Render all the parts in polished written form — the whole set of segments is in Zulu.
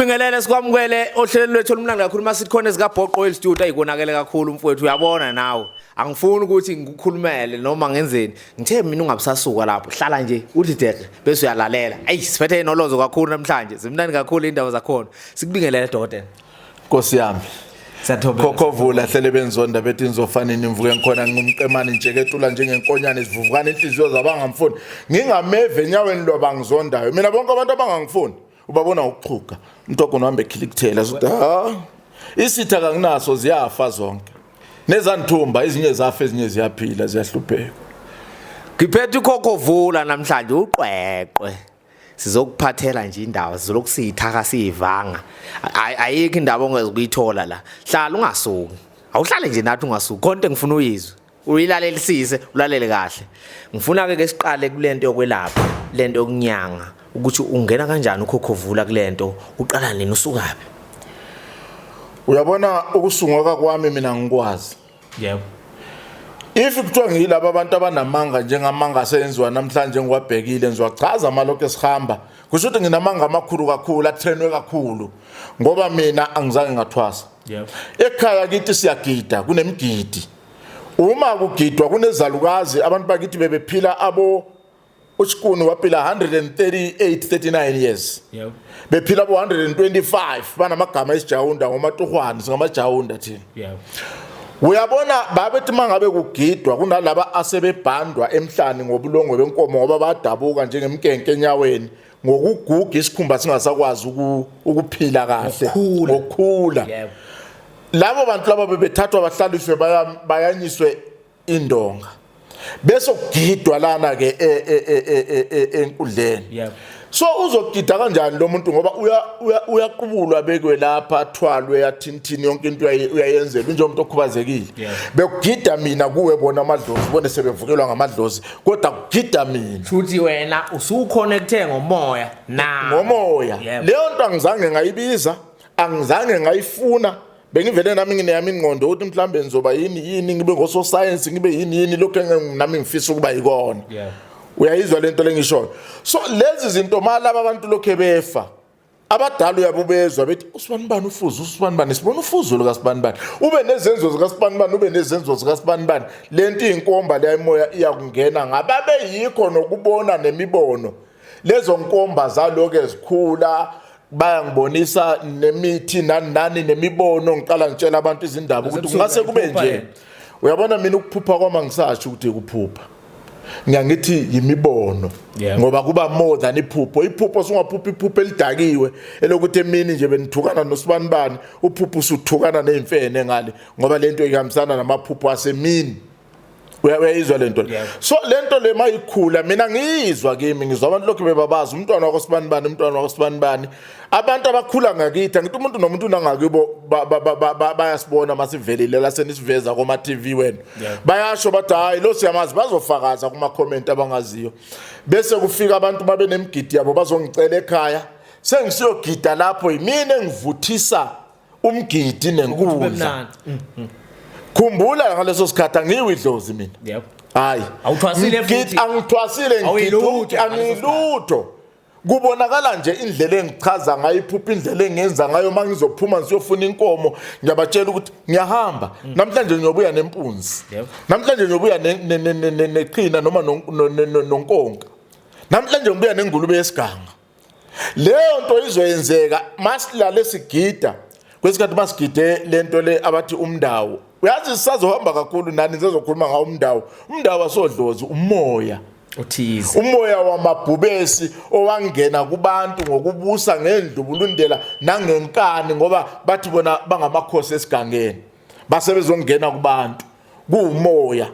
Bingelele, sikwamukele ohlelweni lwethu olumnandi kakhulu. Masithi khona ezikabhoqo elistudio, ayikonakele kakhulu mfowethu, uyabona nawe. Angifuni ukuthi ngikukhulumele noma ngenzeni. Ngithe mina ungabusasuka lapho, hlala nje uthi deke bese uyalalela. Ayi, siphethe inolozo kakhulu namhlanje, zimnandi kakhulu indaba zakhona. Sikubingelele, dokotela. Nkosi yami. Siyathobela. Khokhovula hlele benzonda bethi ngizofanini imvuke ngikhona ngumqemane njeketula njengenkonyane sivuvukana inhliziyo zabangamfuni ngingameve enyaweni lwabangizondayo mina bonke abantu abangangifuni ubabona ukuxhuga umuntu wakhona uhambe ekhilikuthela sokuthi ha isitha kanginaso ziyafa zonke nezanithumba ezinye zafa ezinye ziyaphila ziyahlupheka. Ngiphethe ukhokhovula namhlanje uqweqwe. Sizokuphathela nje indaba, sizolokhu siyithaka siyivanga. Ayikho indaba ongeze ukuyithola la. Hlala ungasuki. Awuhlale nje nathi ungasuki. Khona into engifuna uyizwe. Uyilalelisise, ulalele kahle. Ngifuna ke siqale kulento yokwelapha, lento yokunyanga, ukuthi ungena kanjani ukhokhovula kulento, uqala nini, usukaphi? Uyabona ukusunguka kwami mina ngikwazi. Yebo. If kuthiwa ngiyilaba abantu abanamanga njengamanga asenziwa namhlanje ngiwabhekile ngizowachaza amalokhu esihamba kusho ukuthi nginamanga amakhulu kakhulu atrenwe kakhulu ngoba mina angizange ngathwasa. Yebo. Ekhaya kithi siyagida kunemigidi. Uma kugidwa kunezalukazi abantu bakithi bebephila abo uShikuni waphila 138 39 years. Yebo. Bephila bo 125 banamagama esijawunda ngomatuhwane singamajawunda thina. Yebo. Uyabona babethi mangabe kugidwa kunalaba asebebhandwa emhlani ngobulongwe benkomo ngoba badabuka njengemkenke enyaweni ngokuguga isikhumba singasakwazi ukuphila kahle ngokukhula. Yebo. Labo bantu laba bebethathwa bahlaliswe bayanyiswe indonga bese kugidwa lana ke enkundleni. Yebo. So uzogida kanjani lo muntu ngoba uyaqubulwa bekwe lapha athwalwe yathintini yonke into uyayenzela njengomuntu okhubazekile. Bekugida mina kuwe bona amadlozi ubone sebevukelwa ngamadlozi kodwa kugida mina. Futhi wena usuconnecte ngomoya na ngomoya. Leyo nto angizange ngayibiza, angizange ngayifuna. Bengivele nami ngineyami ingqondo ukuthi mhlambe ngizoba yini yini ngibe ngososayensi ngibe yini yini lokho nami ngifisa ukuba yikona. Uyayizwa lento lengishoyo. So lezi zinto malaba abantu lokho befa abadala uyabubezwa bethi usibanibani ufuzo usibanibani sibona ufuzo lukasibanibani ube nezenzo zikasibanibani ube nezenzo zikasibanibani lento iyinkomba leya imoya iyakungena ngababe yikho nokubona nemibono lezo nkomba zaloke zikhula bayangibonisa nemithi nani nani nemibono ngiqala ngitshela abantu izindaba ukuthi kungase kube nje. Uyabona mina ukuphupha kwami angisasho ukuthi ukuphupha ngiyangithi yimibono ngoba kuba more than iphupho. Iphupho sungaphupha iphupho elidakiwe elokuthi emini nje benithukana nosibanibani uphupho usuthukana nezimfene ngale ngoba lento ihambisana namaphupho asemini. Uyayizwa lento le. So lento le mayikhula mina ngiyizwa kimi ngizwa abantu lokhu bebabaza umntwana wakho sibanibani umntwana wakho sibanibani abantu abakhula ngakithi angithi umuntu nomuntu unangakibo bayasibona masivelile la senisiveza koma TV wena bayasho bathi hayi lo siyamazi bazofakaza kuma comment abangaziyo bese kufika abantu babe nemigidi yabo bazongicela ekhaya sengisiyogida lapho yimina engivuthisa umgidi nenkundla. Khumbula ngaleso sikhathi angiwi idlozi mina. Yebo. Hayi. Awuthwasile futhi. Angithwasile ngigida angilutho. Kubonakala nje indlela engichaza ngayo iphupha indlela engenza ngayo mangizophuma ngisiyofuna inkomo ngiyabatshela ukuthi ngiyahamba namhlanje ngiyobuya nempunzi. Namhlanje ngiyobuya neqhina noma nonkonka. Namhlanje ngibuya nengulube yesiganga. Leyo nto izoyenzeka masilale sigida kwesikhathi masigide lento le abathi umndawo. Uyazi sisazohamba kakhulu nani sizokhuluma ngawo umndawo. Umndawo wasodlozi umoya othize. Umoya wamabhubesi owangena kubantu ngokubusa ngendlubulundela nangenkani ngoba bathi bona bangamakhosi esigangeni. Basebezongena kubantu. Kuwumoya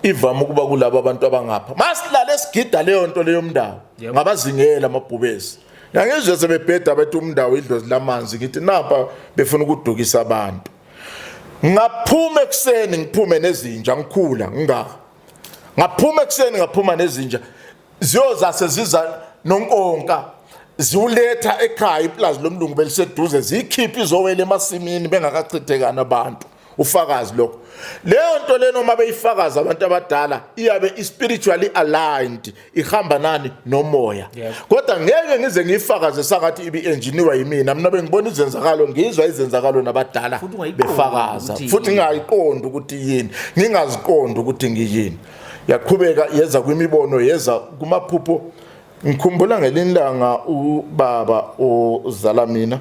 ivama ukuba kulabo abantu abangapha. Masilale sigida leyo nto leyo mndawo. Ngabazingela amabhubesi. Ngangizwe sebebheda bethi umndawo idlozi lamanzi ngithi napa befuna ukudukisa abantu. Ngaphuma ekuseni ngiphume nezinja ngikhula ngingaka. Ngaphuma ekuseni ngaphuma nezinja ziyoza seziza nonkonka ziwuletha ekhaya iplazi lomlungu beliseduze ziyikhipha izowela emasimini bengakachithekana abantu. Ufakazi lokho. Leyo nto leno uma beyifakaza abantu abadala iyabe i-spiritually aligned, ihamba nani nomoya. Kodwa ngeke ngize ngiyifakaze sangathi ibi-engineer yimina. Mina bengibona izenzakalo, ngizwa izenzakalo nabadala befakaza, futhi ngingayiqondi ukuthi yini, ngingaziqondi ukuthi ngiyini. Yaqhubeka yeza kwimibono, yeza kumaphupho. Ngikhumbula ngelinye ilanga ubaba ozala mina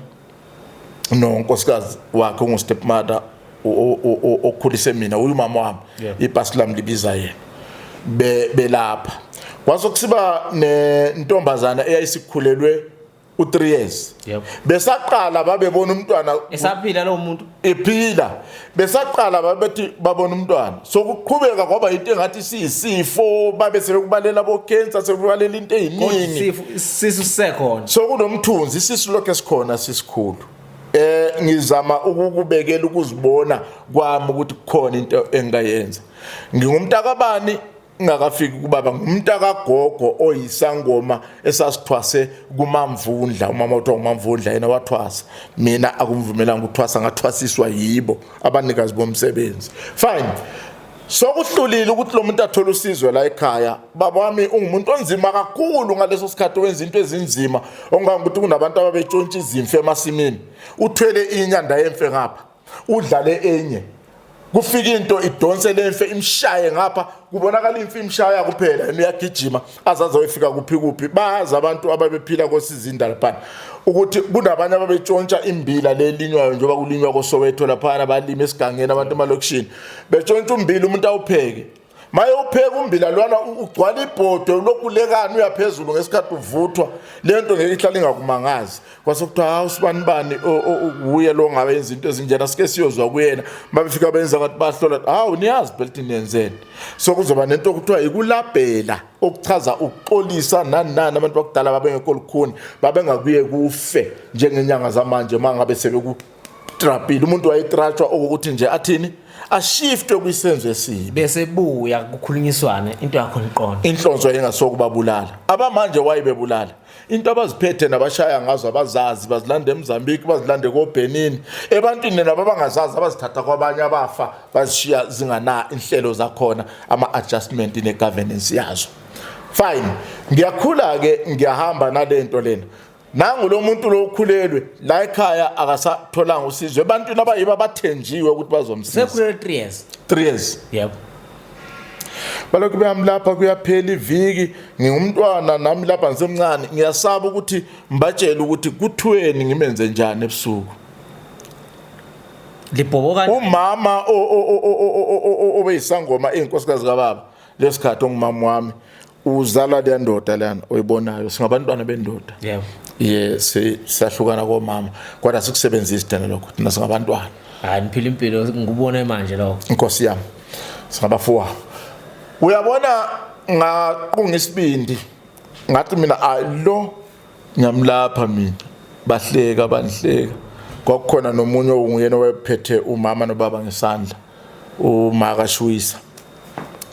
nonkosikazi wakhe ongustepmother okhulise mina, uyumama wami, ibhasi lami libiza yena, belapha kwase kusiba nentombazana eyayisikhulelwe u3 years. Besaqala babebona umntwana esaphila lo muntu ephila, besaqala babethi babona umntwana. Sokuqhubeka kwaba into engathi siyisifo, babe sebekubalela bo cancer, sekubalela into eziningi, isisu sisekhona, sokunomthunzi, isisu lokho esikhona sisikhulu. Ngizama ukukubekela ukuzibona kwami ukuthi kukhona into engayenza. Ngingumntakabani ngingakafiki kubaba, ngumntakagogo oyisangoma esasithwase kuMamvundla. Umama uthiwa uMamvundla, yena wathwasa, mina akumvumelanga ukuthwasa, ngathwasiswa yibo abanikazi bomsebenzi. Fine, sokuhlulile ukuthi lo muntu athole usizo la ekhaya. Baba wami ungumuntu onzima kakhulu ngaleso sikhathi, wenza into ezinzima ongangokuthi kunabantu ababetshontsha izimfe emasimini, uthwele inyanda yemfe ngapha, udlale enye, kufika into idonse lemfe imshaye ngapha, kubonakala imfe imshaya kuphela, yena uyagijima azaze ayofika kuphi kuphi. Bazi abantu ababephila kosizinda laphana ukuthi kunabanye ababetshontsha imbila lelinywayo, njengoba kulinywa koSoweto laphana, balima esigangeni abantu emalokishini betshontsha umbila, umuntu awupheke, maye upheka umbila lwana ugcwala ibhodwe, ulokhu ulekana uyaphezulu ngesikhathi uvuthwa. Le nto ngeke ihlale ingakumangazi. Kwase kuthiwa hawu sibani bani uye lo ngabe yenza into ezinjena, sike siyozwa kuyena. Babefika benza ngathi bahlola, hawu niyazi phela ukuthi niyenzeni. So kuzoba nento okuthiwa ikulabhela, okuchaza ukuxolisa nani nani. Abantu bakudala babengekho lukhuni, babengakuye kufe njengenyanga zamanje. Uma ngabe sebekutrapile umuntu, wayetratshwa okokuthi nje athini, ashiftwe kwisenzo esibi, bese buya kukhulunyiswane into yakho niqonde. Inhlonzo yayingasokubabulala. Abamanje wayebebulala into abaziphethe nabashaya ngazo abazazi, bazilanda eMozambique, bazilande koBenin, ebantwini nabo abangazazi, abazithatha kwabanye abafa bazishiya zingana inhlelo zakhona, ama-adjustment ne-governance yazo. Fine, ngiyakhula-ke, ngiyahamba nalento lena. Nangu lo muntu lo ukhulelwe la ekhaya, akasatholanga usizo ebantwini abayibo abathenjiwe ukuthi bazomsiza. Sekhulelwe 3 years. 3 years. Yebo. Balokhu beyamlapha, kuyaphela iviki. Ngingumntwana nami lapha, ngisemncane, ngiyasaba ukuthi mbatshele ukuthi kuthiweni, ngimenze njani ebusuku. Libhoboka. Umama obeyisangoma, inkosikazi kababa lesikhathi, ongumama wami, uzala leya ndoda lana oyibonayo, singabantwana bendoda. Yebo. Ye, siyahlukana komama, kodwa sikusebenzisi thina lokho, thina singabantwana. Hayi, niphila impilo, ngikubone manje lokho. Inkosi yami, singabafowabo. Uyabona, ngaqunga isibindi, ngathi mina lo ngiyamlapha mina. Bahleka, banhleka. Kwakukhona nomunye onguyena owayephethe umama nobaba ngesandla, uma kashwisa.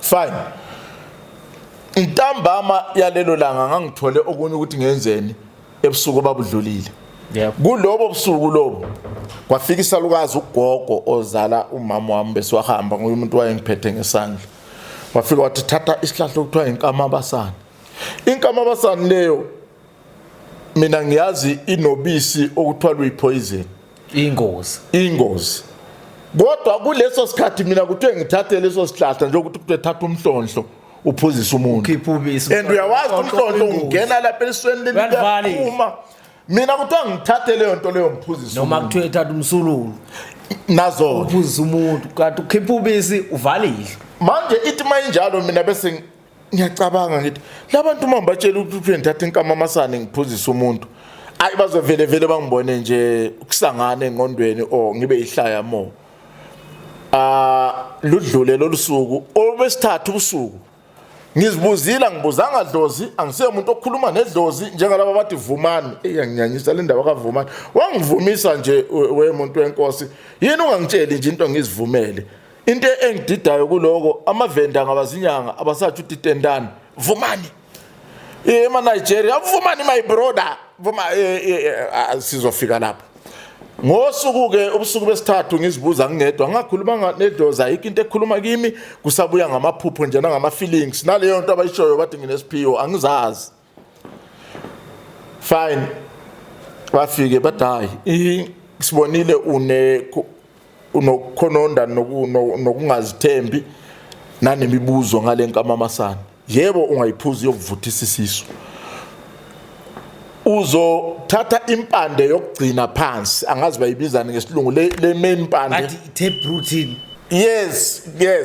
Fine, ntambama yalelo langa ngangithole okunye ukuthi ngenzeni ebusuku babudlulile. Kulobo busuku lobo kwafika isalukazi, ugogo ozala umama wami, bese wahamba, nguye umuntu wayengiphethe ngesandla. Wafika wathi thatha isihlahla okuthiwa inkamabasane. Inkamabasane leyo mina ngiyazi inobisi okuthiwa luyipoison, ingozi. Ingozi. Kodwa kuleso sikhathi mina kuthiwe ngithathe leso sihlahla, njengokuthi kuthiwe thatha umhlonhlo uphuzise umuntu. Ukhiphe ubisi. And uyawazi umhlonhlo ungena lapha elisweni Uyalivala. leliphuma. Mina kuthiwa ngithathe leyo nto leyo ngiphuzise Noma umuntu. kuthiwe thatha umsululu Nazo uphuzise umuntu, kanti ukhipha ubisi uvalile. Manje ithi mayinjalo, mina bese ngiyacabanga, ngithi labantu uma ngibatshela ukuthi kuthiwe ngithatha inkamamasane ngiphuzise umuntu, ayi bazovele vele bangibone nje kusangana engqondweni or ngibe ihlaya mo. Ah, ludlule lolu suku. Obesithathu ubusuku ngizibuzile, angibuzanga dlozi, angisiye umuntu okhuluma nedlozi njengalaba bathi vumani. Eyanginyanyisa le ndaba kavumani. Wangivumisa nje we muntu wenkosi, yini ungangitsheli nje into ngizivumele? Into engididayo kuloko, amavenda ngabazinyanga abasathi uthi tendani vumani, ema Nigeria vumani, my brother, vuma. Sizofika lapho. Ngosuku ke ubusuku besithathu ngizibuza ngingedwa, ngakhuluma nedlozi, ayikho into ekhuluma kimi, kusabuya ngamaphupho nje nangama feelings, naleyo nto abayishoyo bathi nginesiphiwo, angizazi. Fine, bafike bathi hayi, sibonile une unokukhononda nokungazithembi nanemibuzo ngale nkamamasana. Yebo, ungayiphuza iyokuvuthisa isisu. Uzothatha impande yokugcina phansi, angazi bayibizani ngesilungu le main mpande, bathi tape routine. Yes.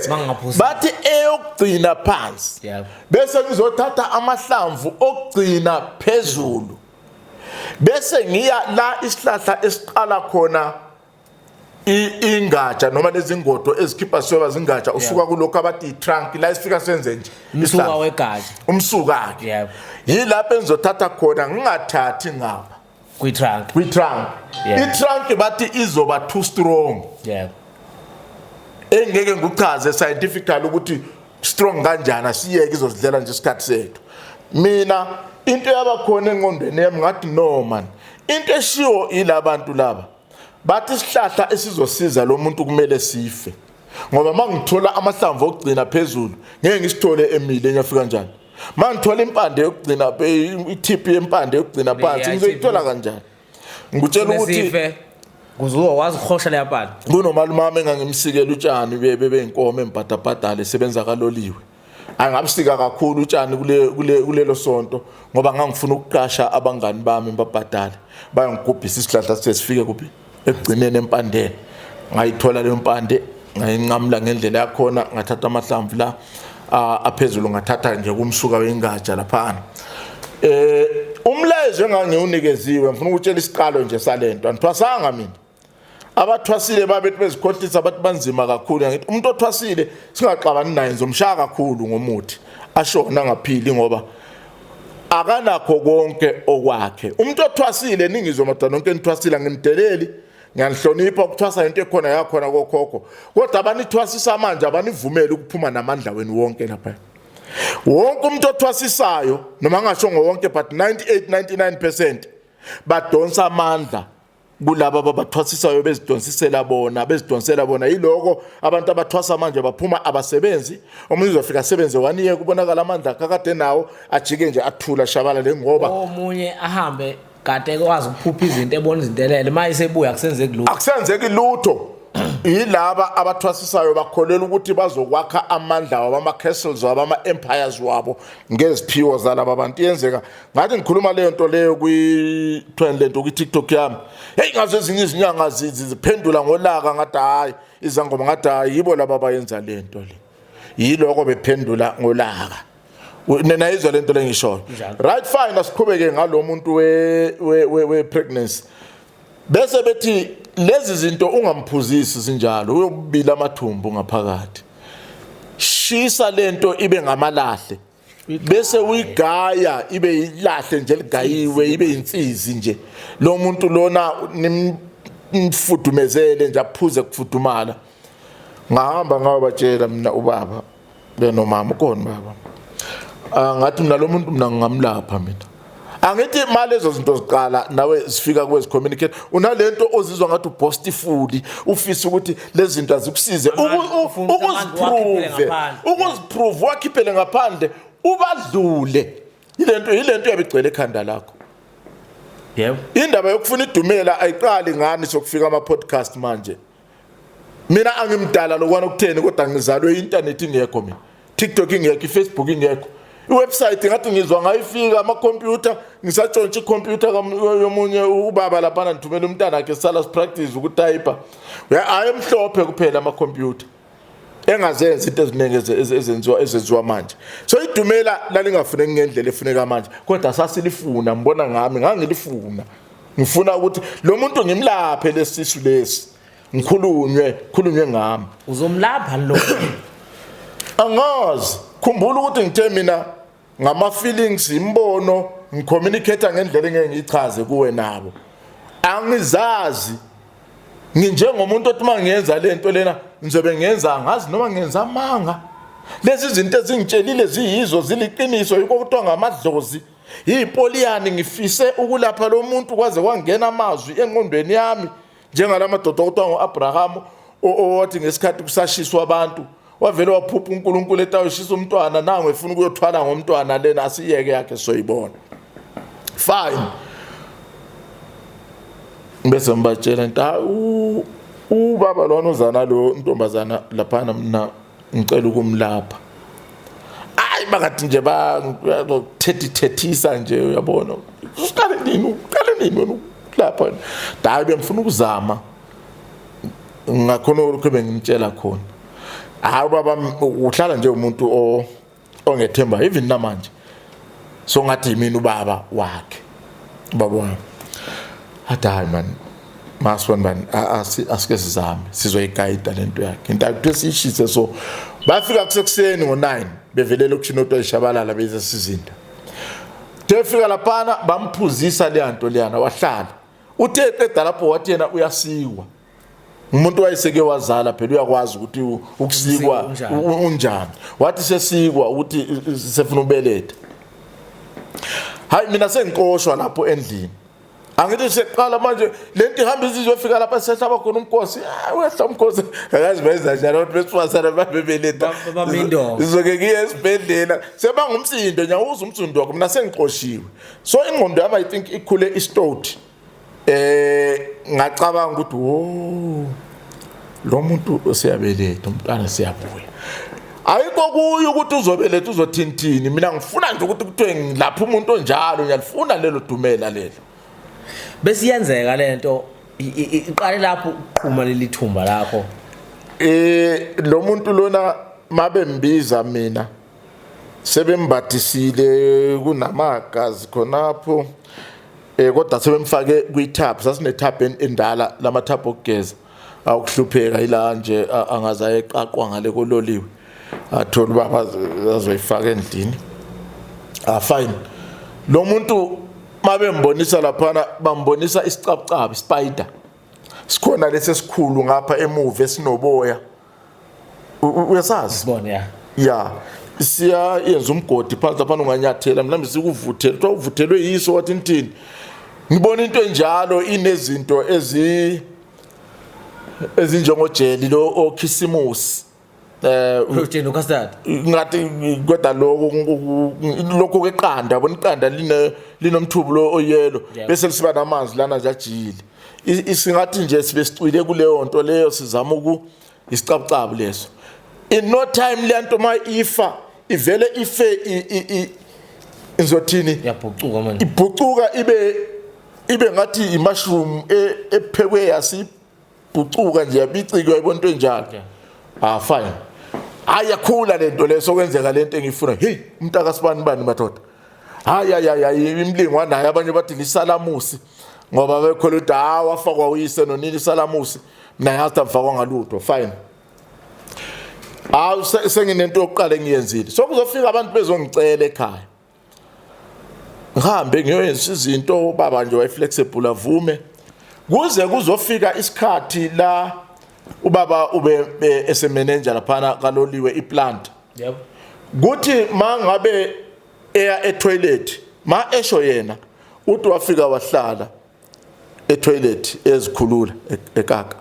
Mangaphuzi. Bathi eyokugcina phansi. Bese ngizothatha amahlamvu okugcina phezulu, bese ngiya la isihlahla esiqala khona ingatsha noma lezingodo ezikhipha siyoba zingatsha, usuka kulokho abathi i-trunk, la isifika senze nje umsuka isihlahla. Wegatsha. Umsuka-ke. Yilapho engizothatha khona, ngingathathi ngapha kwi-trunk. Kwi-trunk. I-trunk bathi izoba too strong, engeke ngikuchaze scientifically ukuthi strong kanjani, asiyeke, izozidlela nje isikhathi sethu. Mina into yabakhona engqondweni yami, ngathi no man, into eshiwo yilabantu laba, bathi isihlahla esizosiza lo muntu kumele sife, ngoba mangithola amahlamvu okugcina phezulu ngeke ngisithole emile, ngiyafika kanjani? Mangithola impande yokugcina, i-tip yempande yokugcina phansi, ngizoyithola kanjani? Ngikutshela ukuthi sife kuze uzokwazi ukuhosha leya mpande. Kunomalume wami engangimsikela utshani beyinkomo embhadabhadala, esebenza kaloliwe. Angabusika kakhulu utshani kule kule kulelo sonto ngoba ngangifuna ukuqasha abangani bami ngibabhadale bayongigubhisa isihlahla sithe sifike kuphi ekugcineni empandeni. Ngayithola leyo mpande, ngayinqamula ngendlela yakhona, ngathatha amahlamvu la aphezulu, ngathatha nje kumsuka wengatsha laphana. Umlayezo engangiwunikeziwe, ngifuna ukutshela isiqalo nje salento, angithwasanga mina. Abathwasile babethi bezikhohlisa, bathi banzima kakhulu. Ngithi umuntu othwasile singaxabani naye, ngizomshaya kakhulu ngomuthi ashona angaphili, ngoba akanakho konke okwakhe. Umuntu othwasile, ningizwe madoda nonke nithwasile, anginideleli, ngiyanihlonipha, ukuthwasa into ekhona yakhona kokhokho, kodwa abanithwasisa manje abanivumeli ukuphuma namandla wenu wonke lapha. Wonke umuntu othwasisayo, noma ngasho ngowonke, but 98 99% badonsa amandla kulaba ababathwasisayo, bezidonsisela bona, bezidonsela bona. Yiloko abantu abathwasa manje baphuma abasebenzi. Omunye uzofika asebenze one year, kubonakala amandla akhe akade nawo, ajike nje athula shabala le ngoba omunye ahambe kade ekwazi ukuphupha izinto, ebona izinto elele, uma esebuya akusenzeki lutho. Akusenzeki lutho. Yilaba abathwasisayo bakholelwa ukuthi bazokwakha amandla wabo, ama-castles wabo, ama-empires wabo ngeziphiwo zalaba bantu. Iyenzeka ngathi ngikhuluma leyo nto leyo kwi-trend lento kwi-TikTok yami, heyi, ngazo ezinye izinyanga ziphendula ngolaka, ngathi hhayi, izangoma, ngathi hhayi, yibo laba abayenza le nto le, yiloko bephendula ngolaka. Nina yizwa lento lengishoyo? Njalo. Right, fine, asiqhubeke ngalo muntu we pregnancy. Bese bethi lezi zinto ungamphuzisi sinjalo, uyobila amathumbu ngaphakathi. Shisa lento ibe ngamalahle, bese uyigaya ibe ilahle nje ligayiwe, ibe insizi nje. Lo muntu lona nimfudumezele nje, aphuze kufudumala. Ngahamba ngayobatshela mina ubaba benomama ukhona baba. Ah, ngathi mina lo muntu mina ngingamlapha. Mina angithi imali lezo zinto ziqala nawe zifika kwezi communicate, unalento ozizwa ngathi uboastfully ufisa ukuthi lezi zinto azikusize. Amandla, ufuna ukuthi amandla uwakhiphele ukuziprove ngaphandle. Ukuziprove, wakhiphele ngaphandle, ubadlule. Yilento yabigcwele ekhanda lakho. Indaba yokufuna idumela ayiqali ngani sokufika ama podcast manje. Mina angimdala lokwana okutheni, kodwa ngizalwe i-internet ingekho mina, TikTok ingekho, iFacebook ingekho, iwebsite ngathi ngizwa ngayifika, amakhompyutha ngisatshontsha ikhompyutha yomunye ubaba laphana, ngithumela umntana akhe sala sipractice ukutayipa, ayemhlophe kuphela amakhompyutha, engazenzi into eziningi ezenziwa manje. So idumela lalingafuneki ngendlela efuneka manje, kodwa sasilifuna. Ngibona ngami ngangilifuna, ngifuna ukuthi lo muntu ngimlaphe lesisu lesi, ngikhulunywe khulunywe ngami. Uzomlapha lo? Angazi, khumbula ukuthi ngithe mina ngama feelings, imbono, ngicommunicate ngendlela engeke ngiyichaze kuwe nabo, angizazi. Nginjengomuntu othi uma ngiyenza lento lena ngizobe ngiyenza, angazi noma ngenza amanga. Lezi zinto ezingitshelile ziyizo, ziliqiniso, yikho kuthiwa ngamadlozi, yipoliyani. Ngifise ukulapha lo muntu kwaze kwangena amazwi engqondweni yami. Njengalamadoda okuthiwa ngo-Abrahamu owathi ngesikhathi kusashiswa abantu wavele waphupha uNkulunkulu etawushisa umntwana, nangu efuna ukuyothwala ngomntwana lena, asiyeke yakhe soyibona. Fine, bese ngibatshela nti ubaba lona uzana lo ntombazana laphana, mina ngicela ukumlapha. Hayi, bakathi nje bathethithethisa nje, uyabona, uqale nini, uqale nini wena ukulapha? Hayi, bengifuna ukuzama ngakhona lokho bengimtshela khona. Hayi, baba uhlala nje umuntu ongethemba even namanje, so ngathi yimina ubaba wakhe, ubaba wami. Athi, "Hayi man, masibani bani, asike sizame, sizoyigayida lento yakhe." Into akuthiwe siyishise. So bafika kusekuseni ngo-9 bevelela elokishini otwa ishabalala, beze sizinda. Tefika laphana bamphuzisa leya nto leyana, wahlala. Uthe eqeda lapho wathi yena uyasikwa. Umuntu wayeseke wazala phela, uyakwazi ukuthi ukusikwa unjani. Unjani. Wathi sesikwa ukuthi sefuna ubeletha. Hayi, mina sengixoshwa lapho endlini. Angithi seqala manje lento ihamba izizofika lapha sehlaba khona umkhosi. Ah, wehla umkhosi, akazi benza njani abantu besifazane babebeletha. Babamba indonga. Ngizoke ngiye esibhedlela sebangumsindo, ngiyawuza umsindo wakho, mina sengixoshiwe. So ingqondo yami, I think, ikhule istout. Ngacabanga ukuthi wo, lo muntu usiyabeletha umntwana, siyabuya, ayikho kuyo ukuthi uzobeletha uzothintini. Mina ngifuna nje ukuthi kuthiwe ngilapha umuntu onjalo, ngiyalifuna lelo dumela lelo. Bese iyenzeka lento, iqale lapho uqhuma leli thumba lakho. Lo muntu lona mabembiza mina sebembathisile, kunamagazi khonapho, kodwa sebemfake kwi-tub. Sasine-tub endala, lama-tub okugeza awukuhlupheka ila nje, angaze ayeqaqwa ngale kololiwe, athola ubaba azoyifaka endlini. Ah, fine, lo muntu mabembonisa laphana bambonisa isicabucabu, spider sikhona lesi esikhulu ngapha emuva esinoboya. Uyasazi? Sibone, ya. Ya, siyayenza umgodi phansi laphana, unganyathela mhlawumbe sikuvuthele, kuthiwa uvuthelwe yiso. Wathi nithini, ngibona into enjalo inezinto ezinjengojeli lo okhisimusi. Protein custard. Ngathi kodwa lokho kweqanda, yabona iqanda line linomthubo lo oyelo, bese lisiba namanzi lana nje ajile. Singathi nje sibe sicwile kuleyo nto leyo, sizama uku isicabucabu leso. In no time le nto ma ifa ivele ife, ngizothini? Yabhucuka manje. Ibhucuka ibe ngathi imushroom ephekwe yasibhucuka nje, yabicika, yayibona into enjalo. Ah, fine, hayi, yakhula lento leso, kwenzeka lento engifuna. Hey, umntaka sibani bani madoda, hayi hayi hayi hayi, imlingwa naye. Abanye bathi lisalamusi ngoba bekhola ukuthi hayi, wafakwa uyise nonini isalamusi. Mina ngazi amfakwa ngalutho. Fine, hawu, senginento yokuqala engiyenzile. So kuzofika abantu bezongicela ekhaya, ngihambe ngiyoyenza izinto. Baba nje waye-flexible, avume kuze kuzofika isikhathi la ubaba ube esemeneja laphana kaloliwe iplant. Kuthi mangabe eya etoilet, ma esho yena uthi wafika wahlala etoilet ezikhulula ekaka,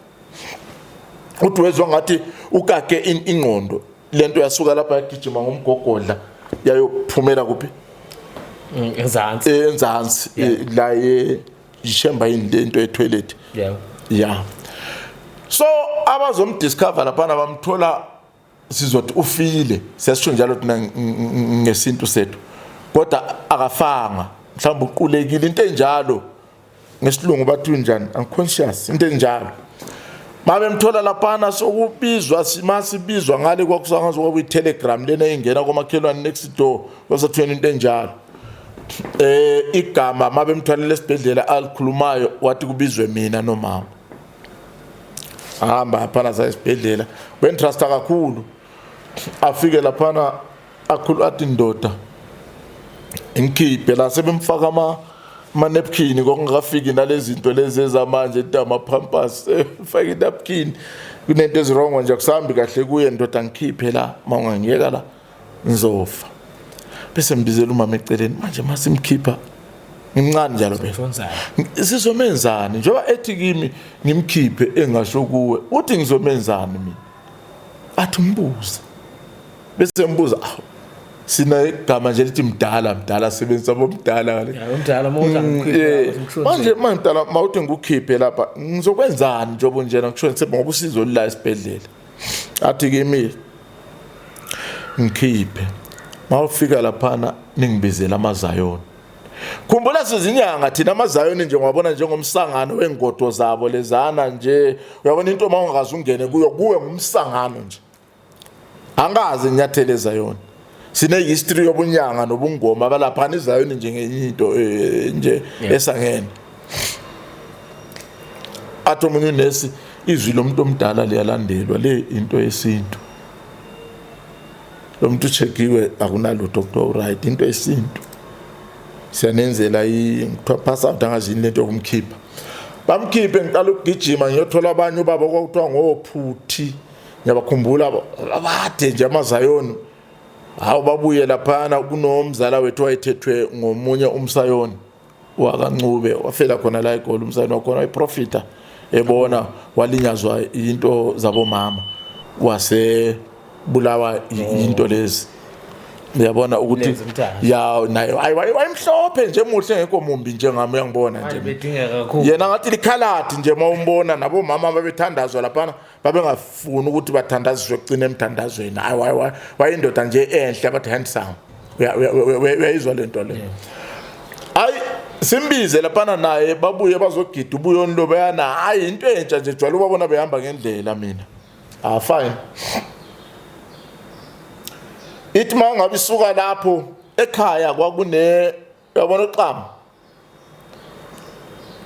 uthi wezwa ngathi ukake ingqondo lento yasuka lapha yagijima ngomgogodla yayophumela kuphi? Ezansi. Enzansi la ishemba yini lento etoilet. Yeah, so abazomdiscover laphana bamthola, sizothi ufile, siyasisho njalo thina ngesintu sethu, kodwa akafanga, mhlawumbe uqulekile, into enjalo. Ngesilungu bathi unjani, unconscious, into enjalo. Babemthola laphana sokubizwa, masibizwa ngale kwakusangazi kwakuyi-telegram lena engena komakhelwane next door, kwasathiweni into enjalo. Igama mabemthwalela esibhedlela alikhulumayo wathi kubizwe mina nomama. Ahamba laphana saya esibhedlela, bentrusta kakhulu. Afike laphana akhulu athi, "Ndoda, ngikhiphe la." Sebemfaka ama napkin, kwakungakafiki nalezi zinto lezi ezamanje into ama-pampers, fake inapkin. Kunento ezirongo nje, akusahambi kahle kuye. "Ndoda, ngikhiphe la, uma ungangiyeka la ngizofa." Bese ngibizela umama eceleni manje, masimkhipha Ngimncane njalo phela. Sizomenzani njengoba ethi kimi ngimkhiphe engasho kuwe uthi ngizomenzani mina? Athi mbuze. Bese ngibuza awu sina igama nje lithi mdala mdala sebenzisa bomdala ngale. Ya umdala mawuthi angikhiphe. Manje manje mdala mawuthi ngikukhiphe lapha ngizokwenzani njengoba njena ngisho ngoba usizo lula esibhedlela. Athi kimi ngikhiphe mawufika laphana ningibizela amazayoni khumbula sizinyanga thina amazayoni nje ngwabona njengomsangano wengodo zabo lezana nje uyabona into uma ungakaze ungene kuyo kuwe ngumsangano nje angazi nginyathele ezayoni sine-history yobunyanga nobungoma balaphana izayoni nje ngenye into eh, nje esangene athi omunye unesi izwi lomuntu omdala liyalandelwa le into yesintu lo muntu uchekiwe akunalutho kuthiwa uright into yesintu siyanenzela kuthiwa pass out angazi yini lento yokumkhipha bamkhiphe ngiqala ukugijima ngiyothola abanye ubaba kwakuthiwa ngophuthi ngiyabakhumbula abade nje amazayoni hawu babuye laphana kunomzala wethu wayethethwe ngomunye umsayoni wakaNcube wafela khona la eGoli umsayoni wakhona wayeprofita ebona walinyazwa into zabomama wasebulawa into lezi uyabona ukuthi ya naye ayi wayemhlophe nje muhle ngekho mumbi njengami uyangibona nje yena ngathi likhaladi nje mawumbona nabomama babethandazwa laphana babengafuni ukuthi bathandaziswe kucina emthandazweni hayi wayindoda nje enhle abathi handsome uyayizwa le nto le hayi simbize laphana naye babuye bazogida ubuyoni lo bayana hayi into entsha nje jwayele ubabona behamba ngendlela mina ah fine ithi uma ngabe isuka lapho ekhaya kwakune uyabona uxamu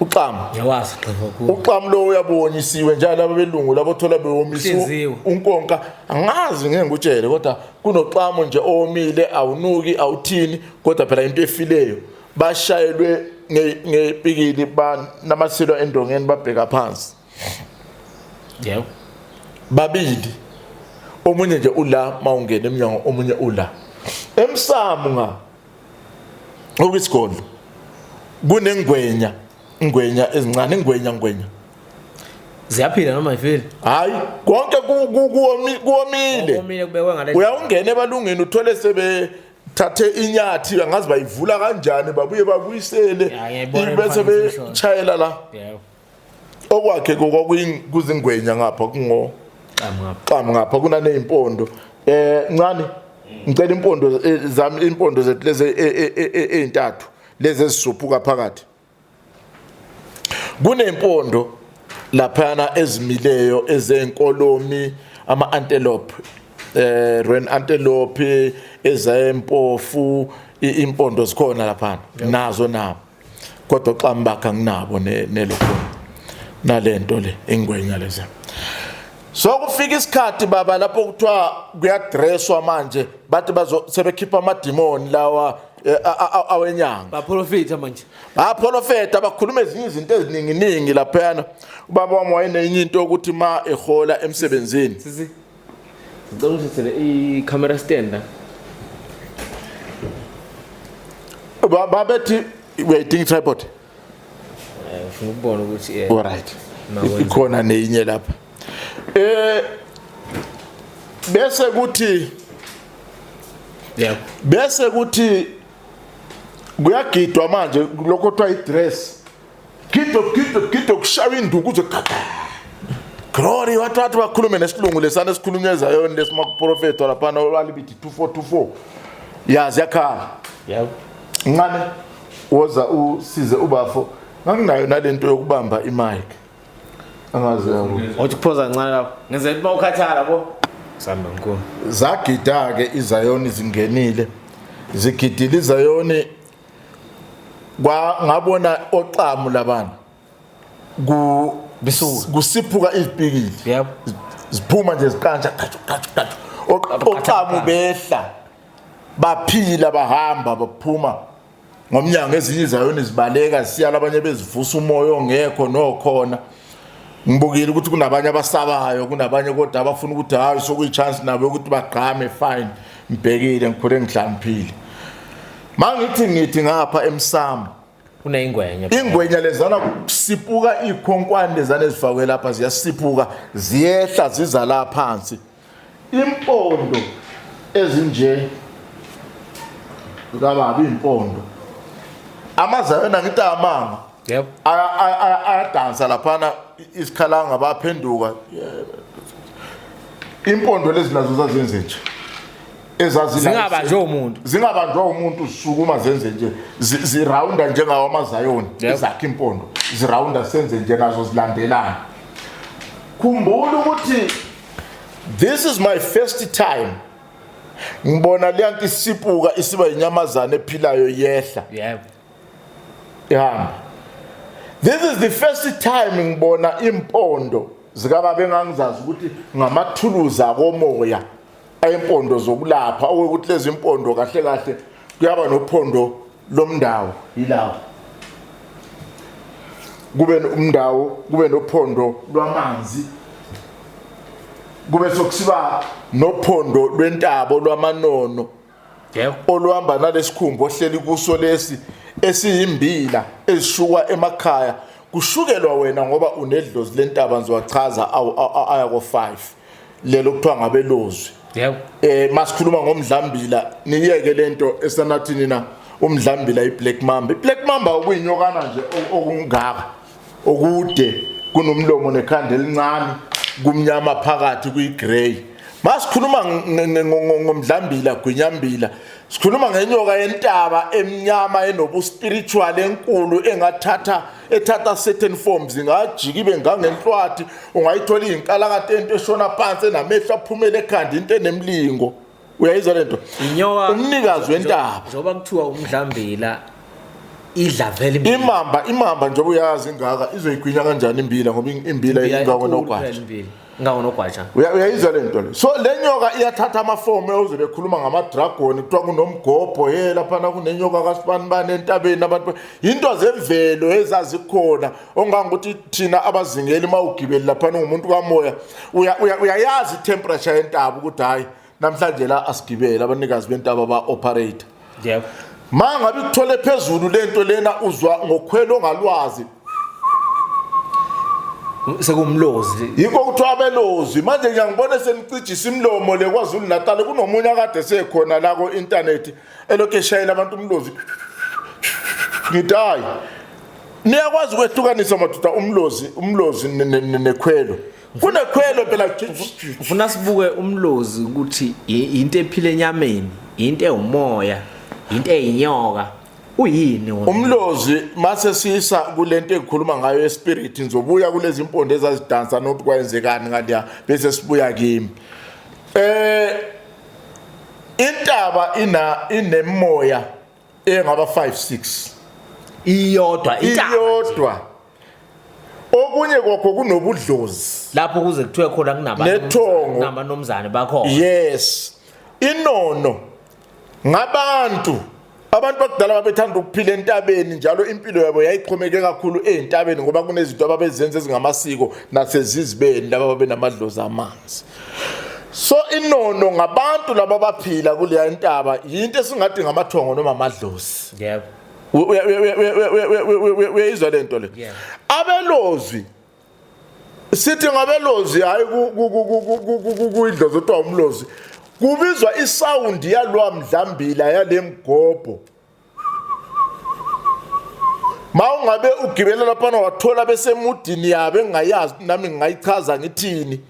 uxamu ngiyawazi gqibo kuwo uxamu lo uyabonyisiwe njalo laba belungu labo thola bewomisiwe unkonka angazi ngeke ngikutshele kodwa kunoxamu nje owomile awunuki awuthini kodwa phela into efileyo bashayelwe ngepikili banamaselwa endongeni babheka phansi yebo babili omunye nje ula mawungena emnyango omunye ula emsamo nga Okwisigodlo kunengwenya ingwenya ezincane ingwenya ngwenya ziyaphila noma ifile hayi konke kuwomile komile kubekwe ngale uyawungena ebalungini uthole sebethathe inyathi angazi bayivula kanjani babuye babuyisele Ya, ngiyayibona bese imifanekiso. bechayela la yebo okwakhe kwakuzingwenya ngapha kungo Xamu ngapha. Xamu ngapha kunaneyimpondo eh ncane ngicela impondo eh, zami impondo zethu lezi eh, eh, ezintathu lezi ezisuphuka phakathi kunempondo laphana ezimileyo ezenkolomi ama antelope eh ren antelope ezempofu impondo zikhona laphana nazo nabo kodwa xamu bakhe anginabo nelokho nalento le ingwenya lezi so kufika isikhathi baba lapho kuthiwa kuyadresswa manje bathi bazo sebekhipha amadimoni lawa eh, awenyanga baprofita manje baprofeta bakhuluma ezinye izinto ezininginingi laphayana ubaba wami wayenenye into yokuthi ma ehola emsebenzini sisi ngicela ungithethele i-camera stand la babethi uyayidinga i-tripod eh, ngifuna ukubona ukuthi eh, alright ikhona neyinye lapha eh bese kuthi yebo bese kuthi kuyagidwa manje lokho kuthiwa i-dress gido gido gido kushaywa induku uze glory wathi wathi bakhulume nesilungu lesana esikhulunywa ezayoni lesimakuprofetha laphana olwalibithi 2424 yazi yakhala yebo ncane woza usize ubafo nganginayo nalento yokubamba imic angazi yabo wathi kuphoza kancane lapho ngenzela uma ukhathala bo samba nkulu zagida-ke izayoni zingenile zigidile izayoni kwa ngabona oxamu labana ku Besuka. kusiphuka izipikili yebo ziphuma nje ziqantsha qatshu qatshu qatshu oxamu behla baphila bahamba baphuma ngomnyango ezinye izayoni zibaleka zisiyala abanye bezivusa umoya ongekho nokhona ngibukile ukuthi kunabanye abasabayo kunabanye kodwa abafuna ukuthi hayi sokuyi-chance nabo yokuthi bagqame fine ngibhekile ngikhule ngihlaniphile mangithi ngithi ngapha emsamo Kuneyingwenya. Ingwenya lezana kusipuka ikhonkwane lezana ezifakwe lapha ziyasiphuka ziyehla ziza la phansi. Impondo ezinje zikababa impondo. Amazayona ngithi amanga. Yebo. Ayadansa laphana isikhalanga baphenduka. Impondo lezi nazo zazenze nje. Ezazila Zingabanjwe umuntu. Zingabanjwa umuntu sukuma zenze nje zirounda njengawo amazayoni ezakhe impondo zirounda senze nje nazo zilandelana. Khumbula ukuthi this is my first time ngibona leyanto isipuka isiba inyamazana ephilayo yehla. Yebo. Ihamba. This is the first time ngibona impondo zikababa engangizazi ukuthi ngamathuluzi akomoya ayimpondo zokulapha okuthi lezi impondo kahle kahle kuyaba nophondo lomndawo yilawo kube umndawo kube nophondo lwamanzi kube sokusiba nophondo lwentabo lwamanono. Yebo. Oluhamba nalesikhumba ohleli kuso lesi esiyimbila ezishukwa emakhaya kushukelwa wena ngoba unedlozi lentaba ngizowachaza aya ko 5 lelo kuthiwa ngabelozwi. Yebo. Masikhuluma ngomdlambila niyeke lento esanathini na umdlambila iBlack Mamba. IBlack Mamba okuyinyokana nje okungaka okude kunomlomo nekhanda elincane kumnyama phakathi kuyigrey. Masikhuluma ngomdlambila gwinyambila sikhuluma ngenyoka yentaba emnyama enobu spiritual enkulu engathatha ethatha certain forms ingajika ibe ngangenhlwathi ungayithola inkalakatha into eshona phansi enamehlo aphumele ekhanda into enemlingo. Uyayizwa lento? Inyoka umnikazi wentaba. Njengoba kuthiwa umdlambila idla vele imbila. Imamba njengoba uyazi ingaka izoyigwinya kanjani imbila ngoba imbila ingako nogwaja. Ingako nogwaja. Uyayizwa lento le. So le nyoka iyathatha amafomu ozobe ekhuluma ngama dragon kuthiwa kunomgobho he lapha kunenyoka kaSibanibani entabeni abantu into zemvelo ezazikhona ongangokuthi thina abazingeli mawugibeli lapha ungumuntu kamoya uyayazi temperature yentaba ukuthi hayi namhlanje la asigibele abanikazi bentaba ba operator. Yebo. Mangabe kuthole phezulu lento lena uzwa ngokhwelo ongalwazi sekumlozi. Yikho kuthiwa abelozi manje ngiyangibona senicijisa imlomo le KwaZulu Natal kunomunye akade sekhona la ku internet elokhu eshayela abantu umlozi. Ngithi hayi niyakwazi ukwehlukanisa madoda umlozi nekhwelo. Kunekhwelo phela. Ufuna sibuke umlozi ukuthi into ephila enyameni, into ewumoya, into eyinyoka. Uyini wona? Umlozi mase sisa kulento engikhuluma ngayo espirit ngizobuya kulezi impondo ezazidansa nokuthi kwayenzekani ngaliya bese sibuya kimi. Intaba inemoya engaba 5 6 iyodwa intaba iyodwa. Okunye kwakho kunobudlozi lapho kuze kuthiwe khona kunabantu kunabanomzane bakhona. Yes. Inono ngabantu abantu bakudala babethanda ukuphila entabeni njalo impilo yabo yayixhomeke kakhulu ezintabeni ngoba kunezinto ababezenza ezingamasiko nasezizibeni laba babenamadlozi amanzi. So inono ngabantu laba baphila kuleya intaba yinto esingathi ngamathongo noma amadlozi. Yebo. Uyayizwa lento le. Abelozwi sithi ngabelozi hayi kuyidlozi othiwa umlozi kubizwa isound yalwa mdlambila yalemgobho. Mawungabe ugibela lapha wathola besemudini yabe engayazi nami ngingayichaza ngithini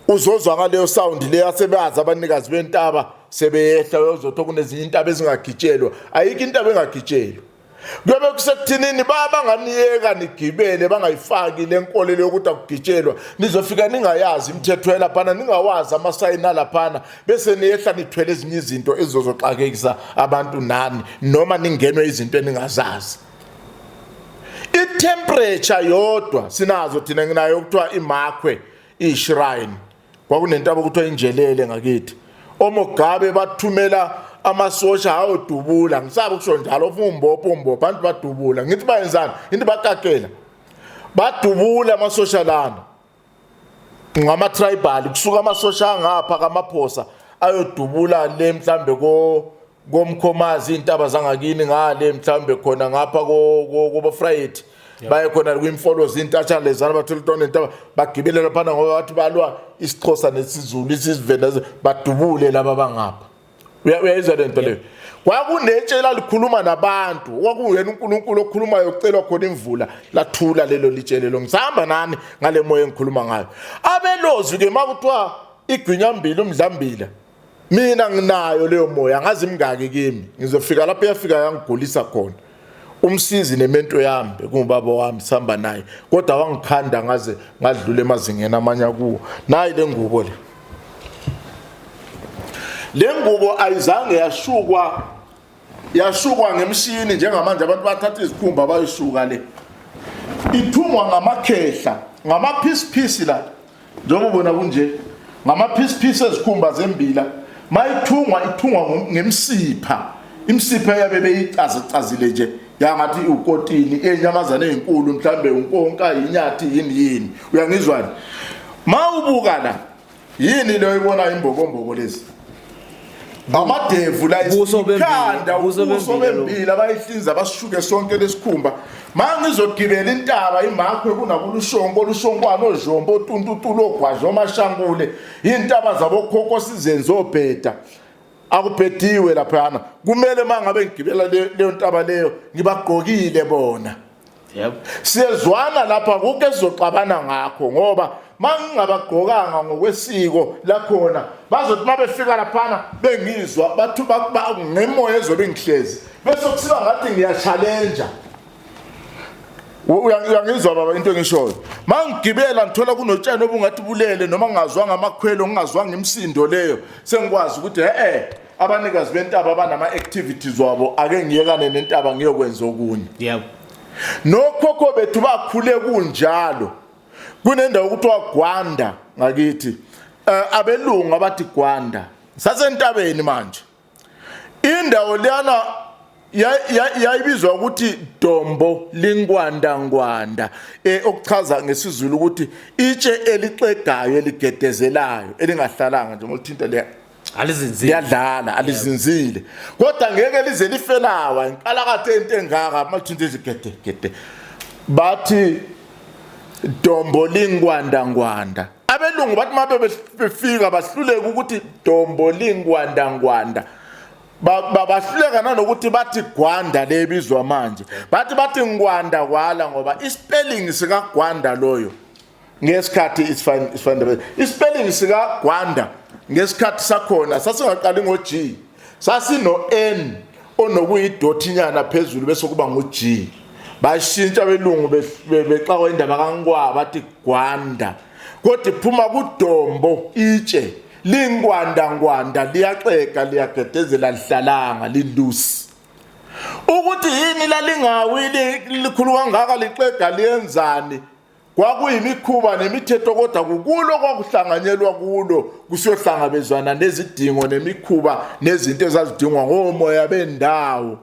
uzozwa ngaleyo sound le asebazi abanikazi bentaba sebeyehla uyozothola kunezinye intaba ezingagitshelwa. Ayikho intaba engagitshelwa. Kuyobe kusekuthinini babanganiyeka nigibele bangayifaki lenkolelo yokuthi akugitshelwa nizofika ningayazi imithetho yalaphana ningawazi amasayini alaphana bese niyehla nithwele ezinye izinto ezizoxakekisa abantu nani noma ningenwe izinto eningazazi. I-temperature yodwa sinazo thina nginayo okuthiwa imakhwe ishrine kwakunentaba okuthiwa injelele ngakithi oMugabe bathumela amasosha ayodubula ngisaba kusho njalo ufuna umbopho umbopho abantu badubula ngithi bayenzani into bakakela badubula amasosha lana ngama tribal kusuka amasosha angapha kaMaphosa ayodubula le mhlambe ko Komkhomazi, intaba zangakini ngale, mhlawumbe khona ngapha kobo Friday, baye khona kwimfolozi, intatshana lezana, bathola intwana intaba, bagibele laphana ngoba bathi balwa isiXhosa nesiZulu, isiVenda, badubule laba bangapha. Uyayizwa le nto leyo? Kwakunetshe lalikhuluma nabantu, kwakuyena uNkulunkulu okhulumayo, kucelwa khona imvula. Lathula lelo litshe lelo. Ngisahamba nani ngale moya engikhuluma ngayo? Abelozi ke, makuthiwa igwinyambili, umdlambila, mina nginayo leyo moya, ngazi imingaki kimi. Ngizofika lapho yafika yangigulisa khona. Umsizi nemento yami bekungubaba wami, sihamba naye, kodwa wangikhanda ngaze ngadlula emazingeni amanye akuwo. Nayi le ngubo, le ngubo ayizange yashukwa ngemshini njengamanje abantu bathatha izikhumba bayishuka. Le ithungwa ngamakhehla, ngamaphisiphisi la, njengoba ubona kunje, ngamaphisiphisi ezikhumba zembila. Mayithungwa, ithungwa ngemsipha, imsipha eyabe beyicazicazile nje, yangathi ukotini enyamazane ezinkulu, mhlambe unkonka, inyathi, yini yini. Uyangizwani? Mawubuka la, yini leyo ibona imbobombobo lezi? Amadevu la. Ubuso bembila, ikhanda, ubuso ubuso bembila lo. Bembila bayihlinza, bashuke sonke lesikhumba. Mangizogibela intaba iMakhwe, kunabolushongo, olushongwana, ozhombo, otuntutulo, ogwaja, omashankule, intaba zabokhokho, sizenze obheda, akubhediwe laphayana. Kumele mangabe ngigibela leyo ntaba leyo ngibagqokile bona. Siyezwana lapha? Kuke sizoxabana ngakho, ngoba mangingabagqokanga ngokwesiko lakhona, bazothi mabefika laphana bengizwa bathu ngemoya ezobe ngihlezi, bese kusiba ngathi ngiya-challenge. Uyangizwa baba into engishoyo? Mangigibela ngithola kunotshani obungathi bulele, noma ngingazwanga amakhwelo, ngingazwanga imisindo leyo, sengikwazi ukuthi abanikazi bentaba banama activities wabo, ake ngiyekane nentaba ngiyokwenza okunye. Nokhokho bethu bakhule kunjalo. Kunendawo okuthiwa Gwanda ngakithi, abelungu abathi Gwanda, sasentabeni manje. Indawo leyana yayibizwa ukuthi Dombo Lingwanda Ngwanda, okuchaza ngesiZulu ukuthi itshe elixegayo, eligedezelayo, elingahlalanga nje ngolithinta le. Alizinzile. Liyadlala, alizinzile, kodwa ngeke lize lifelawa inkalakathe into engaka malithinta izigede gede. Bathi Dombo Lingwanda Ngwanda. Abelungu bathi mabe befika bahluleka ukuthi Dombo Lingwanda Ngwanda. Bahluleka nanokuthi bathi Gwanda lebizwa manje, bathi Ngwanda kwala, ngoba ispelling sika Gwanda loyo ngesikhathi is fine, is fine. Ispelling sika Gwanda ngesikhathi sakhona sasingaqali ngo G, sasino N onokuyidothinyana phezulu, bese kuba ngu G. Bashintsha belungu, bexakwa indaba kaNgwa, bathi Gwanda, kodwa iphuma kudombo, itshe lingwanda ngwanda, liyaxega, liyagedezela, lihlalanga lilusi. Ukuthi yini lalingawi likhulu kangaka, lixega, liyenzani? Kwakuyimikhuba nemithetho, kodwa kukulo kwakuhlanganyelwa kulo, kusiyohlangabezwana nezidingo nemikhuba nezinto ezazidingwa ngomoya bendawo.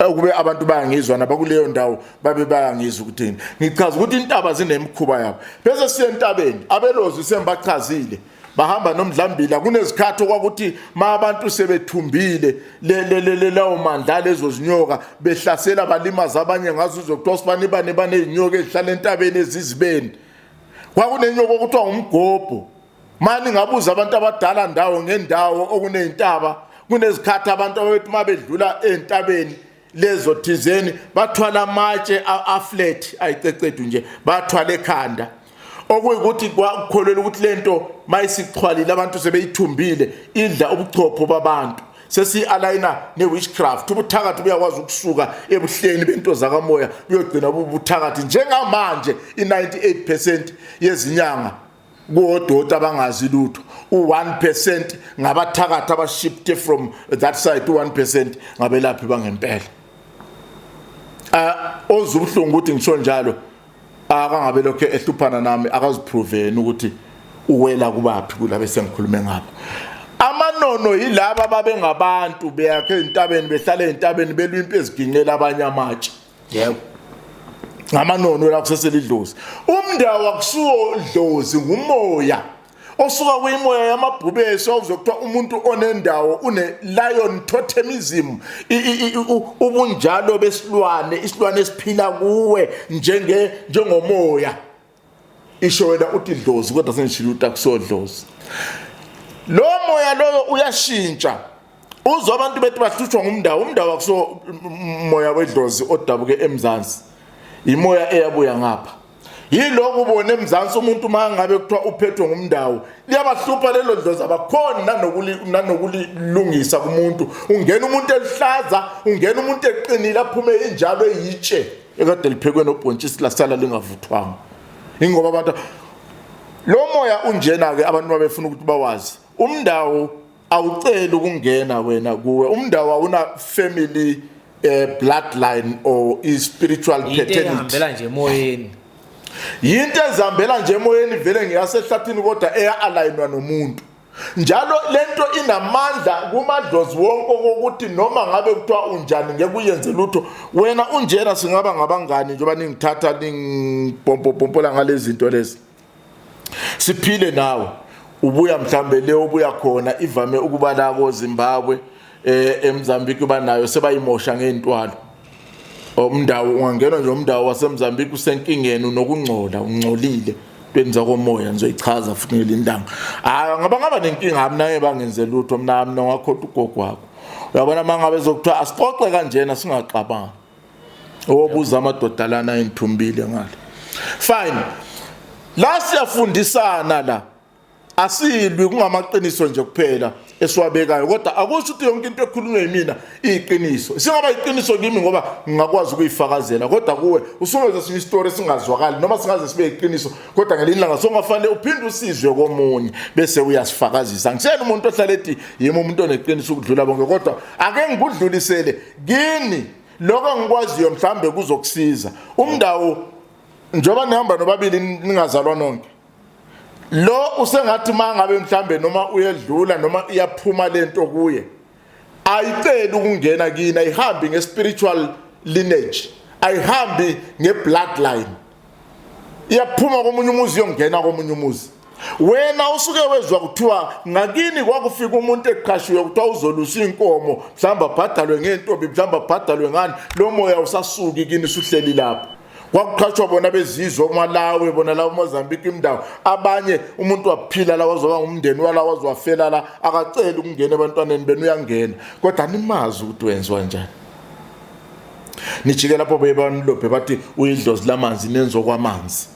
Ukube abantu bayangizwa nabakuleyo ndawo, babe bayangizwa ukuthi ngichaza ukuthi intaba zinemikhuba yabo. Bese siye entabeni, abelozi sembachazile, bahamba nomdlambila. Kunezikhathi okwakuthi ma abantu sebethumbile lawo mandla, lezo zinyoka behlasela, balimaza abanye ngazo. Uzokuthiwa sibani bani baney'nyoka ezihlala entabeni ezizibeni. Kwakunenyoka okuthiwa ngumgobho. Mani ngabuza abantu abadala ndawo ngendawo okuney'ntaba, kunezikhathi abantu ababethi uma bedlula ey'ntabeni lezo thizeni bathwala amatshe aflat, ayicecedu nje, bathwala ekhanda, okuyikuthi kwakukholelwa ukuthi lento mayisixhwalile, abantu sebeyithumbile, idla ubuchopho babantu. Sesiyi-alayina ne-witchcraft. Ubuthakathi buyakwazi ukusuka ebuhleni bento zakamoya buyogcina bubuthakathi. Njengamanje i-98% yezinyanga kuwodoti abangazi lutho, u-1% ngabathakathi abashifte from that side, u-1% ngabelaphi bangempela. Oza ubuhlungu ukuthi ngisho njalo, akangabe lokho ehluphana nami, akaziprove ukuthi uwela kubaphi kulabe sengikhulume ngabo. Amanono yilaba babengabantu beyakhe ezintabeni, behlala ezintabeni, belwa impi eziginqela abanye amatshe. Ngamanono la, kuseselidlozi. Umndawo akusuwo dlozi, ngumoya. Osuka kwimoya yamabhubesi, wawuzokuthiwa umuntu onendawo une lion totemism, ubunjalo besilwane, isilwane esiphila kuwe njenge njengomoya. Isho wena uthi dlozi, kodwa sengishilo ukuthi akusodlozi. Lo moya loyo uyashintsha. Uzwa abantu bethi bahlutshwa ngumndawo. Umndawo akuso moya wedlozi odabuke eMzansi, imoya eyabuya ngapha. Yilokhu ubone eMzansi umuntu uma ngabe kuthiwa uphethwe ngumndawo, liyabahlupha lelo dlozi, abakhoni nanokulilungisa kumuntu. Ungena umuntu eluhlaza, ungena umuntu eqinile, aphume injalo eyitshe ekade liphekwe nobhontshisi lasala lingavuthwanga. Ingoba abantu lo moya unjena-ke, abantu babefuna ukuthi bawazi umndawo. Awuceli ukungena wena kuwe umndawo, awuna family bloodline or i-spiritual into paternity. Ehambela nje emoyeni. Yinto ezihambela nje emoyeni vele, ngiyasehlathini, kodwa eya-alayinwa nomuntu njalo. Lento inamandla kumadlozi wonke okokuthi noma ngabe kuthiwa unjani, ngeke uyenze lutho. Wena unjena, singaba ngabangani njengoba ningithatha ningipompopopola ngalezi zinto lezi, siphile nawe. Ubuya mhlambe le obuya khona ivame ukuba la ko Zimbabwe, eMozambique banayo, sebayimosha ngeintwalo. Umndawo ungangena nje, umndawo waseMozambique usenkingeni, unokungcola, ungcolile entweni zakomoya. Ngizoyichaza futhi ngelindanga. Hayi, ngaba ngaba nenkinga mina, ngeke bangenze lutho mina ngakhohlwa ugogo wakho. Uyabona, mangabe zokuthiwa asixoxe kanjena singaxabani, obuza amadoda lana engithumbile ngale. Fine, la siyafundisana la, asilwi, kungamaqiniso nje kuphela esiwabekayo, kodwa akusho ukuthi yonke into ekhulunywa yimina iyiqiniso. Singaba iqiniso kimi ngoba ngingakwazi ukuyifakazela, kodwa kuwe usungeza sinye isitori esingazwakali, noma singaze sibe iqiniso, kodwa ngelinye ilanga songafanele uphinde usizwe komunye bese uyasifakazisa. Ngisena umuntu ohlala ethi yimi umuntu oneqiniso ukudlula bonke, kodwa ake ngikudlulisele kini lokho engikwaziyo, mhlambe kuzokusiza. Umndawo, njengoba nihamba nobabili ningazalwa nonke, lo usengathi mangabe mhlambe noma uyedlula noma iyaphuma lento kuye, ayiceli ukungena kini, ayihambi nge-spiritual lineage, ayihambi nge-bloodline. Iyaphuma komunye umuzi iyongena komunye umuzi. Wena usuke wezwa kuthiwa ngakini kwakufika umuntu eqhashiwe, kuthiwa uzolusa inkomo, mhlawumbe abhadalwe ngentombi, mhlawumbe abhadalwe ngani. Lo moya usasuki kini, usuhleli lapho. Kwakuqhashwa bona bezizwe oMalawi, bona labo Mozambique, indawo abanye umuntu waphila la, wazoba ngumndeni wala, wazowafela la, akaceli ukungena ebantwaneni benu, uyangena, kodwa animazi ukuthi wenziwa njani. Nijike lapho bebanilobhe bathi uyidlozi lamanzi, nenzo kwamanzi.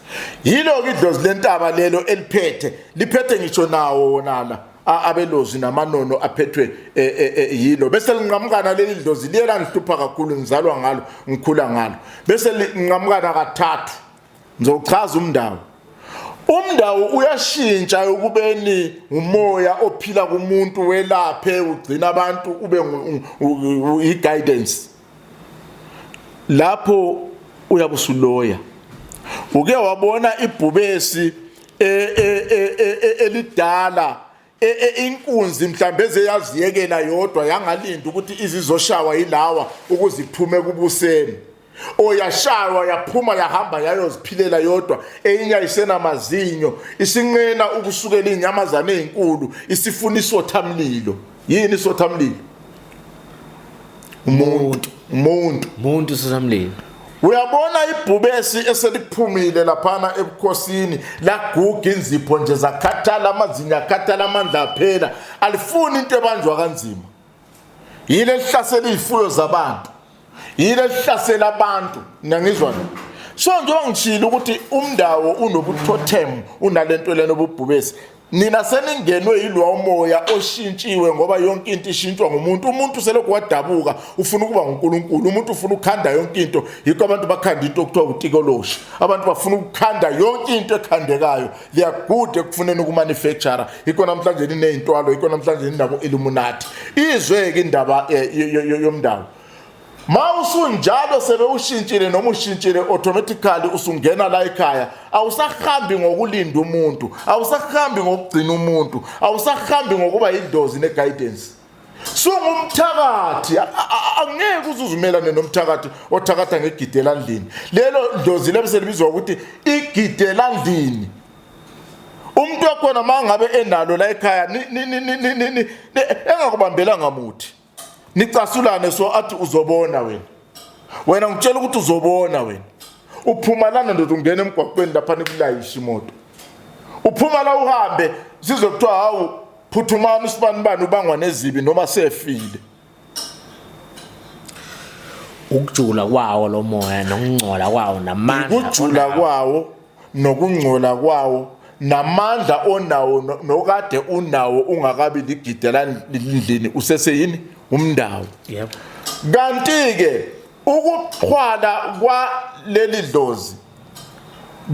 Yilo-ke idlozi lentaba lelo eliphethe, liphethe ngisho nawo wonala abelozi namanono aphethwe yilo. Bese linqamukana leli dlozi, liye langihlupha kakhulu, ngizalwa ngalo, ngikhula ngalo, bese linqamukana kathathu. Ngizochaza umndawo. Umndawo uyashintsha ukubeni umoya ophila kumuntu, welaphe, ugcina abantu, ube i-guidance. Lapho uyabusuloya uke wabona ibhubesi elidala, inkunzi mhlambe ezeyaziyekela yodwa, yangalinda ukuthi izizoshawa yilawa ukuze iphume kubuseni, oyashaywa yaphuma yahamba yayoziphilela yodwa. Eyinye ayisenamazinyo, isinqena ukusukela iy'nyamazane ey'nkulu, isifuna isothamlilo. Yini isothamlilo? Umuntu, umuntu. Muntu sosamlilo. Uyabona ibhubesi eseliphumile laphana ebukhosini, laguga inzipho nje zakhathala, amazinyo akhathala, amandla aphela, alifuni into ebanjwa kanzima. Yile elihlasela iy'fuyo zabantu, yile elihlasela abantu. Niyangizwa? So njengoba ngishilo ukuthi umndawo unobutotem, unalento lena obubhubesi, nina seningenwe yilwa umoya oshintshiwe, ngoba yonke into ishintshwa ngumuntu. Umuntu selokhu wadabuka ufuna ukuba nguNkulunkulu, umuntu ufuna ukukhanda yonke into. Yikho abantu bakhanda into okuthiwa utikoloshi. Abantu bafuna ukukhanda yonke into ekhandekayo, they are good ekufuneni ukumanufacture. Yikho namhlanje niney'ntwalo, yikho namhlanje ninabo Illuminati. Izwe-ke indaba yomndawo, ma usunjalo sebewushintshile noma ushintshile, automatically usungena la ekhaya. Awusahambi ngokulinda umuntu, awusahambi ngokugcina umuntu, awusahambi ngokuba yidlozi ne-guidance, sungumthakathi. Angeke uzuzimelane nomthakathi othakatha ngegide elandlini. Lelo dlozi lebe selibizwa ukuthi igide elandlini. Umuntu wakhona mangabe enalo la ekhaya engakubambelanga muthi. Nicasulane so athi uzobona wena. Wena ngitshela ukuthi uzobona wena. Uphuma lana ndoda ungena emgwaqweni lapha nikulayisha imoto. Uphuma la uhambe sizwe kuthiwa hawu phuthumani usibanibani ubangwa nezibi noma sefile. Ukujula kwawo lo moya nokungcola kwawo namandla ukujula kwawo nokungcola kwawo namandla onawo nokade unawo ungakabi ligidela endlini useseyini umndawo. Yebo. Kanti ke ukuxhwala kwaleli dlozi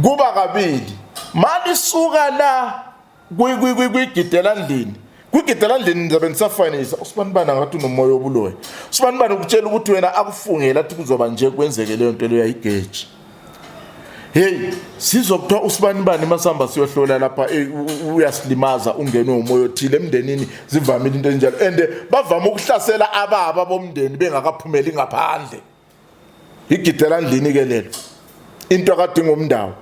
kuba kabili malisuka la kwigidelandlini kwigidelandlini ngizabe ngisafanisa usibanibani angathi unomoya obuloya usibanibani ukutshela ukuthi wena akufungela athi kuzoba nje kwenzeke leyo nto leyo ayigeji. Hey, sizokuthiwa usibanibani masihamba siyohlola lapha uyasilimaza ungenwe umoya othile emndenini. Zivamile into enjalo and bavama ukuhlasela ababa bomndeni bengakaphumeli ngaphandle. Igidelandlini ke lelo into akadinga umndawo.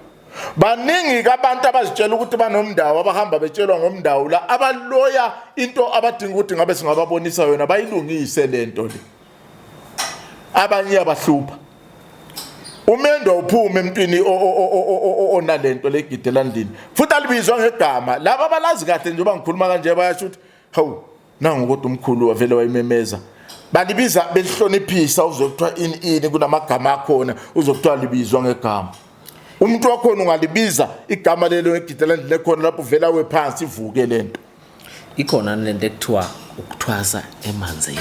Baningi ke abantu abazitshela ukuthi banomndawo, abahamba betshelwa ngomndawo la abaloya into abadinga ukuthi ngabe singababonisa yona bayilungise lento le. Abanye abahlupha umendo uphume emntwini onalento legidelandlini futhi alibizwa ngegama. Laba abalazi kahle njengoba ngikhuluma kanje bayasho ukuthi hawu nangu kodwa umkhulu wavele wayimemeza. Balibiza belihloniphisa, uzokuthiwa ini ini kunamagama akhona, uzokuthiwa libizwa ngegama. Umuntu wakhona ungalibiza igama lelo egidelandlini ekhona lapho uvela we phansi ivuke lento. Ikhona lento ekuthiwa ukuthwasa emanzini.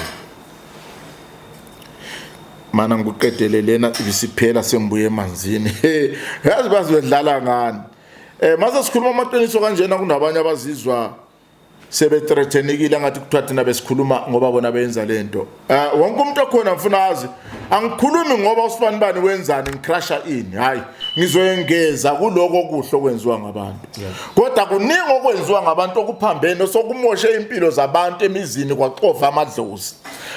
Mana ngikuqedele lena ibisiphela sengibuye emanzini. Yazi bazodlala ngani. Mase sikhuluma amaqiniso kanjena kunabanye abazizwa sebethreatenikile ngathi kuthiwa thina besikhuluma ngoba bona benza lento. Wonke umuntu okhona ngifuna azi angikhulumi ngoba usibanibani wenzani ngicrasha ini, hayi ngizoyengeza kuloko okuhle okwenziwa ngabantu. Kodwa kuningi okwenziwa ngabantu okuphambene sokumoshe impilo zabantu emizini kwaxova amadlozi.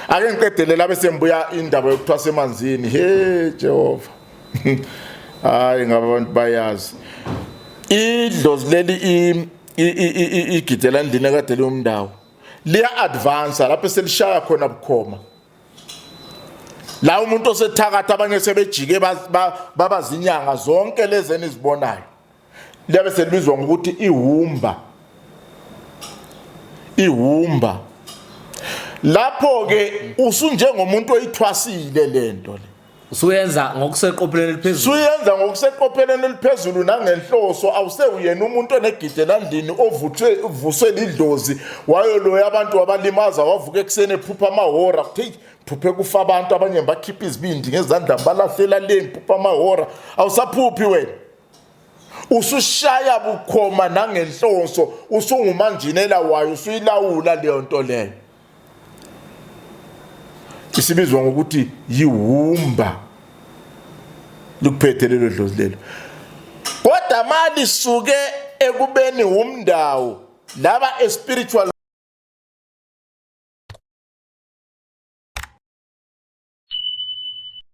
Ake ngiqedele la bese ngibuya indaba yokuthwasa emanzini. He Jehova. Hayi ngabe abantu bayazi. Idlozi leli igidela endlini ekade liyomndawo liya advance lapho selishaya khona bukhoma. La umuntu osethakatha abanye sebejike babazinyanga zonke lezi enizibonayo. Liyabe selibizwa ngokuthi ihumba. Ihumba. Lapho ke usunjengomuntu oyithwasile lento le. Usuyenza ngokuseqophelweni eliphezulu. Usuyenza ngokuseqophelweni eliphezulu nangenhloso, awusewuyena umuntu onegide landlini ovuthwe uvuswe lidlozi wayoloya abantu wabalimaza wavuka ekuseni ephupha amahora kuthi phuphe kufa abantu abanye bakhipha izibindi ngezandla balahlela le phupha amahora. Awusaphuphi wena, usushaya bukhoma nangenhloso, usungumanjinela wayo, usuyilawula leyo nto leyo. Isibizwa ngokuthi yihumba, likuphethe lelo dlozi lelo. Kodwa mali suke ekubeni umndawo laba a spiritual.